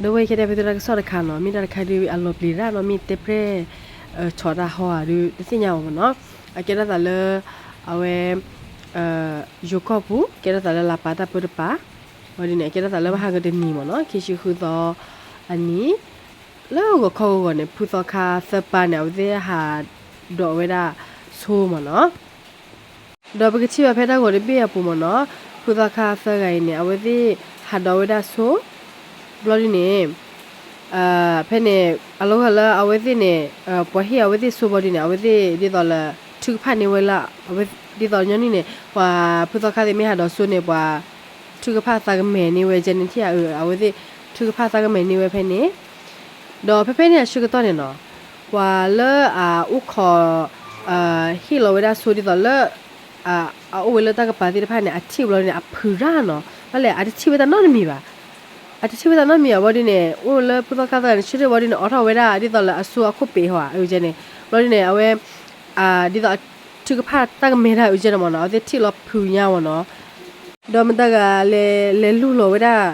ဒီးဝဲခဲဒၣ်ဖဲသုတၢ်ကစီၣ်တခါနီၤ မ့ၢ်တၢ်တခါဒုးအလီၤပျံၤတၢ်နီၤ မ့ၢ်တဲပြဲၢ် ဆီးတၢ်ဟီဧါဒုး တသ့ၣ်ညါအီၤမ့ၢ်နီၤ. အကဲထီၣ်သးလၢ အဝဲ ယိၤကီၢ်ပူၤ ကဲထီၣ်သးလၢလါပာ်တၢ်ပၢတပၤ ဝံၤဒ်န့ၣ် အကဲထီၣ်သးလၢမဟါကတနံၤမ့ၢ်နီၤ ခံဆံဃုသီအနံၤ လၢဂီၤခီဂီၤဂီၤန့ၣ် ဖုသီခါသၢပၤန့ၣ် အဝဲသ့ၣ်ဟးဒိးဝဲဒၣ်ဆိမ့ၢ်နီၤ. ဒီးပကထံၣ်ဘၣ်ဖဲတၢ်ဂီၤတဘ့ၣ်အပူၤမ့ၢ်နီၤ ဖုသီခါသၢဂၤအံၤန့ၣ် အဝဲသ့ၣ်ဟးဒိးဝဲဒၣ်ဆိ ဘျီဒ်န့ၣ် ဖဲန့ၣ် အလီၤဂာ်လၢအဝဲသ့ၣ်န့ၣ် ပှၤဟ့ၣ်အဝဲသ့ၣ်ဆိဘျီဒ်န့ၣ် အဝဲသ့ၣ်ဒ်သိးလၢ ထုကဖၣ်န့ၢ်ဝဲလၢ ဒ်သိးညီနုၢ်န့ၣ် ပှၤဖုသီခါသ့ၣ်မ့ၢ်ဟးဒိးဆိန့ၣ် ပှၤထုကဖၣ်သးကမဲာ်န့ၢ်ဝဲကဲန့ၣ်ထံၣ်ဧါ အဝဲသ့ၣ်ထုကဖၣ်သးကမဲာ်န့ၢ်ဝဲဖဲန့ၣ် ဒီးဖဲဖဲန့ၣ်အဆၢကတီၢ်န့ၣ်နီၤ ပှၤလၢအအိၣ်ခိး ဟ့ၣ်လီၤဝဲဒၣ်ဆိဒ်သိးလၢ အအိၣ်ဝဲလၢတၢ်ကပၤသ့ၣ်တဖၣ်န့ၣ် အထံၣ်ဘျီန့ၣ် အဖုးရၣ်နီၤ ဘၣ်လဲၣ် အတထံၣ်ဝဲတၢ်နီတမံၤဘၣ် အတထံၣ်ဝဲတၢ်နီတမံၤဘၣ် ဘျီဒ်န့ၣ် အိၣ်လၢဖုသီခါသၢဂၤန့ၣ် ဆၢထၢၣ်ဘျီဒ်န့ၣ် အိးထီၣ်ဝဲဒၣ်ဒ်သိးလၢအဆိအခိၣ်ပ့ၤဟီဧါ အဝဲန့ၣ် ဘျီဒ်န့ၣ် အဝဲ ဒ်သိးအထုကဖၣ်တၢ်ကမဲာ်တၢ်အုကဲန့ၣ်မ့ၢ်နီၤ အဝဲသ့ၣ်ထံၣ်လီၤဖုးညါမ့ၢ်နီၤ ဒီးမတၤဂၤလဲၤလဲၤလူလီၤဝဲဒၣ်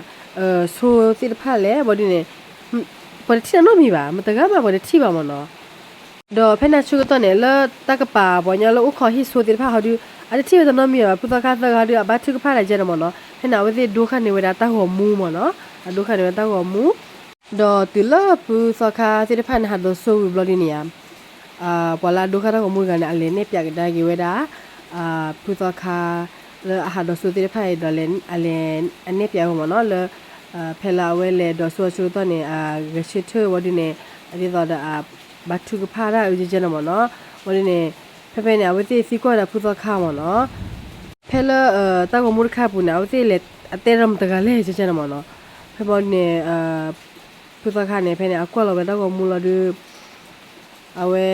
ဆိသ့ၣ်တဖၣ်လဲၣ် ဘျီဒ်န့ၣ် ပှၤတထံၣ်တၢ်နီတမံၤဘၣ် မတၤဂၤမးပှၤတထံၣ်ဘၣ်မ့ၢ်နီၤ ဒီးဖဲန့ၣ်အဆၢကတီၢ်န့ၣ် လၢတၢ်ကပၤပှၤညီလၢအိၣ်ခိးဟ့ၣ်ဆိသ့ၣ်တဖၣ်ဟီဒုး အတထံၣ်ဝဲတၢ်နီတမံၤဘၣ် ဖုသီခါသၢဂၤဟီဒုး အဘၣ်ထုကဖၣ်တၢ်ကဲန့ၣ်မ့ၢ်နီၤ ဖဲန့ၣ် အဝဲသ့ၣ်ဒိဃာ်န့ၢ်ဝဲဒၣ်တၢ်ဂီၤမူမ့ၢ်နီၤ အဒိဃာ်န့ၢ်ဝဲတၢ်ဂီၤမူ ဒီးတုၤလၢဖုသီခါသ့ၣ်တဖၣ်န့ၣ် ဟးဒိးဆိဝံၤဘျီဒ်န့ၣ်ဧါ ပှၤလၢအဒိဃာ်တၢ်ဂီၤမူတဂၤန့ၣ် အလဲၤနဲၣ်ပၠးကဒါက့ၤဝဲဒၣ် ဖုသီခါ လၢအဟးဒိးဆိသ့ၣ်တဖၣ်အံၤဒီး အလဲၤအနဲၣ်ပၠးဝဲမ့ၢ်နီၤ လၢ ဖဲလၢအဝဲလဲၤဒိးဆိအဆၢကတီၢ်န့ၣ် အဂဲၤဆၢထၢၣ်ဝံၤဒ်န့ၣ် ဒ်သိးဒီး ဘၣ်ထုကဖၣ်တၢ်အုကဲကဲန့ၣ်မ့ၢ်နီၤ ဝံၤဒ်န့ၣ် ဖဲဖဲန့ၣ် အဝဲသ့ၣ်သံကွၢ်ဝဲဒၣ်ဖုသီခါမ့ၢ်နီၤ ဖဲလၢ တၢ်ဂီၤမူတခါအပူၤန့ၣ် အဝဲသ့ၣ်လဲၤအတဲဒီးမတၤဂၤလဲၣ်ကဲကဲန့ၣ်မ့ၢ်နီၤ ဖဲဘျီဒ်န့ၣ် ဖုသီခါန့ၣ် ဖဲန့ၣ် အကွၢ်လီၤဝဲတၢ်ဂီၤမူလီၤဒုး အဝဲ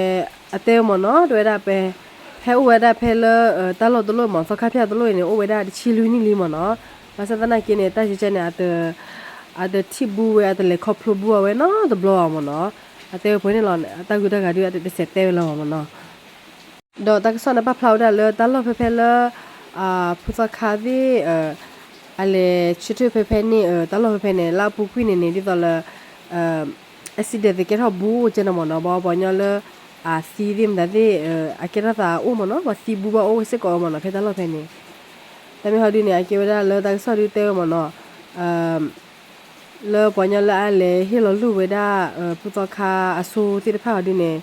အတဲဝဲမ့ၢ်နီၤ တဲဝဲဒၣ်ဖဲ ဖဲအိၣ်ဝဲဒၣ်ဖဲလၢ တၢ်လီၢ်တလီၢ်မ့ၢ် သီခါဖၠၣ်တလီၢ်အံၤန့ၣ် အိၣ်ဝဲဒၣ်တဆံလွံၢ်နံၣ်လံမ့ၢ်နီၤ ဘၣ်ဆၣ်သနာ်က့န့ၣ် တၢ်ကဲကဲန့ၣ် အတထံၣ်ဘူးဝဲ အတလဲၤခီဖျိဘူးအဝဲနီတဘျီဘၣ်မ့ၢ်နီၤ အတဲဝဲပှဲၤန့ၣ်လီၤ အတၢ်ဂုၤတၢ်ဂၤဒုး အတတစဲးတဲဝဲလၢၤဘၣ်မ့ၢ်နီၤ ဒီးတၢ်ကစီၣ်န့ၣ် ပာ်ဖျါဝဲဒၣ်လၢတၢ်လီၢ်ဖဲဖဲလၢ ဖုသီခါသ့ၣ် အလဲၤဆၢထၢၣ်ဖဲဖဲန့ၣ် တၢ်လီၢ်ဖဲဖဲန့ၣ် လၢအပူၤကွံာ်န့ၣ်န့ၣ် ဒ်သိးလၢ accident သ့ၣ်ကဲထီၣ်ဘူးကဲန့ၣ်မ့ၢ်နီၤ ဘၣ်ပှၤညီလၢ အသံသ့ၣ်မတၤသ့ၣ် အကဲထီၣ်သးအိၣ်မ့ၢ်နီၤ ပှၤသံဘူးဘၣ်အိၣ်ဝဲစ့ၢ်ကီးမ့ၢ်နီၤ ဖဲတၢ်လီၢ်ဖဲန့ၣ် တၢ်မ့ၢ်ဟီဒုန့ၣ် အကဲဝဲဒၣ်လၢတၢ်ကစီၣ်ဒုတဲဝဲမ့ၢ်နီၤ လၢပှၤညီလၢအလဲၤဟ့ၣ်လီၤလိာ်ဝဲဒၣ် ဖုသီခါအဆိသ့ၣ်တဖၣ်ဟီဒုန့ၣ်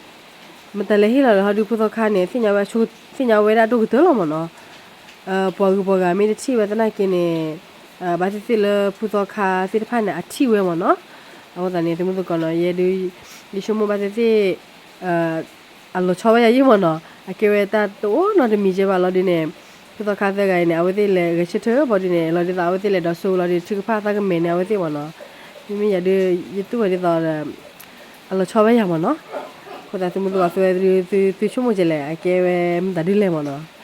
မတၤလဲၤဟ့ၣ်လီၤလၢဟီဒု ဖုသီခါန့ၣ် သ့ၣ်ညါဝဲဒၣ်ဒိၣ်ကတၢၢ်လီၤမ့ၢ်နီၤ ပှၤဂုၤပှၤဂၤမ့ၢ်တထံၣ်ဝဲသနာ်က့န့ၣ် ဘၣ်သ့ၣ်သ့ၣ်လၢဖုသီခါသ့ၣ်တဖၣ်န့ၣ် အထံၣ်ဝဲမ့ၢ်နီၤ အဃိသတးန့ၣ် သုမုၢ်သကိးနီၤ ယဲဒုး ယဆိကမိၣ်ဘၣ်သ့ၣ်သ့ၣ် အလီၤဆီဝဲယၤယံၢ်မ့ၢ်နီၤ အကဲဝဲတၢ်တအိၣ်နီတမံၤကဲဘၣ်လီၤဒုးန့ၣ် ဖုသီခါသၢဂၤအံၤန့ၣ် အဝဲသ့ၣ်လဲၤဂဲၤဆၢထၢၣ်ဘၣ်ဒုးန့ၣ် လီၤဒ်သိးအဝဲသ့ၣ်လဲၤဒိးဆိလီၤဒုး ထုကဖၣ်သးကမဲာ်န့ၣ် အဝဲသ့ၣ်မ့ၢ်နီၤ မ့မ့ၢ်ယၤဒုး ယတူၢ်ဝဲဒ်သိး အလီၤဆီဝဲယၤမ့ၢ်နီၤ အဃိသတး သုမုၢ်သကိးသုဝဲသုဆိကမိၣ်ကဲလဲၣ် အကဲဝဲမတၤဒုးလဲၣ်မ့ၢ်နီၤ